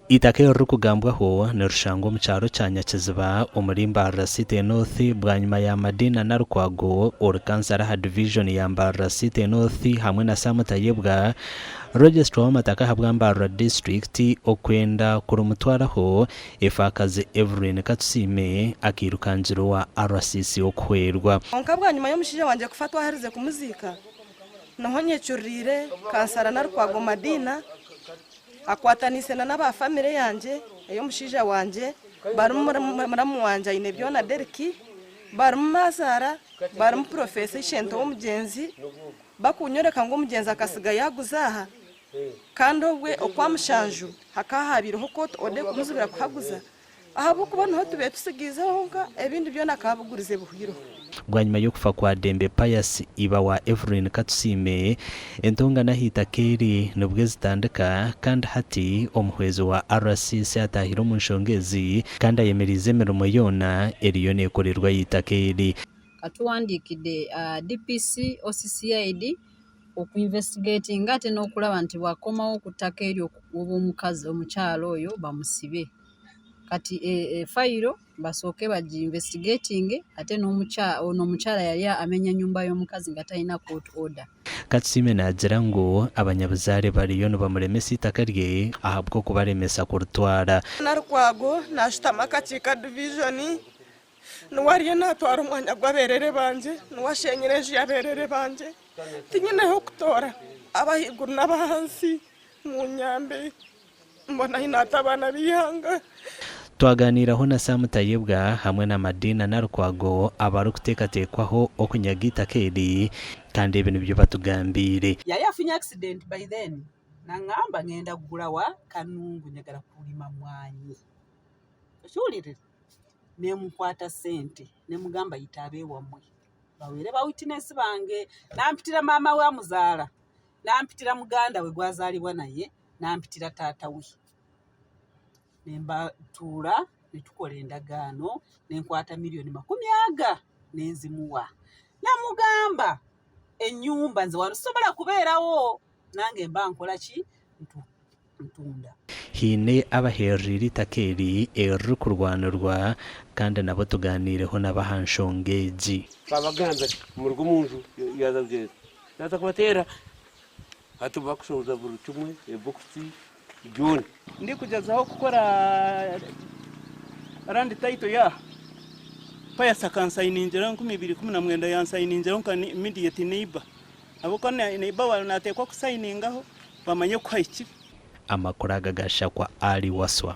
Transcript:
Eitaka eririkugambwaho nirishangwa omu kyaro kya Nyakiziba omuri Mbarara City North bwanyima ya Madina Nalukwago ori kansara aha divijoni ya Mbarara City North hamwe na Sam Tayebwa Registrar w'amataka ahabwa Mbarara disiturikiti okwenda kurimutwaraho efaakazi Evelyn Katusiime akairukangira owa RCC okuhwerwa. Kwonka bwanyima y'omushaija wangye kufa twaherize kumuziika, niho nyecururiire kansara Nalukwago Madina Akwataniise na n'aba famire yangye ey'omushaija wangye, barimu muramu wangye Ainebyona Derrick, barimu maazaara, barimu Purofeesa Ishento w'omugyenzi, bakunyoreka ngu omugyenzi akasiga yaaguza aha kandi obwe Okwamushanju hakaba haabaireho court order ekumuzibira kuhaguza. Ahabw'okuba niho tubaire tusigaize honka, ebindi byona akaba abigurize bihwireho. Bwanyima y'okufa kwa Dembe Pius iba wa Evelyn Katusiime, entongane aha itaka eri nibwo zitandika kandi hati omuhwezi wa RCC ataahire omu nshonga ezi kandi ayemereize emirimo yoona eriyo neekorerwa aha itaka eri. Katuwandiikide DPC, OCCID oku investigatinga ate n'okuraba nti bwakomawo ku ttaka eryo okugoba omukazi omukyala oyo bamusibe. Kati fayiro basooke bagi investigatinge ate ono omukyala yali amenya nyumba y'omukazi nga talina court order. Katusiime naagira ngu abanyabuzaare bariyo nibamuremesa eitaka rye ahabw'okubaremesa kuritwara. Nalukwago nashutama akakiika divijoni niwe ariyo natwara omwanya gw'abeerere bangye, niwe ashenyire enju y'abeerere bangye, tinyine h'okutoora abahaiguru n'abahansi munyambe. Mbona ahi naata abaana b'eihanga. Twaganiiraho na Sam Tayebwa hamwe na Madina Nalukwago abarikuteekateekwaho okunyaga eitaka eri kandi ebi nibyo batugambiire. Yali afunye accident by then nangamba ngenda kugura wa Kanungu nyagala kulima mwanyi okiwulirire nemukwata sente nemugamba yita abewamwe bawere ba witness bange nampitira maama we amuzaala nampitira muganda we gwazalibwa naye nampitira taata we nembatuura netukora endagaano nenkwata million makumi aga nenzimuwa namugamba enyumba nze wano sisobola kubeerawo nange mba nkola ki ntunda. Haine abahereriire eitaka eri eririkurwanirwa kandi nabo tuganiireho nabo aha nshonga egi. Twabagambira muruge omu nju yaaza kugyenda yaaza kubateera Hati bakushohoza buri kimwe ebokisi byona. Ndikugyezaho kukora land title yaaha Pius akansayiningira 2019 yansayiningira nka immediate neighbour ahabw'okuba neighbour waawe nateekwa kusayiningaho bamanye ku hahikire. Amakuru aga gashakwa Ali Waswa.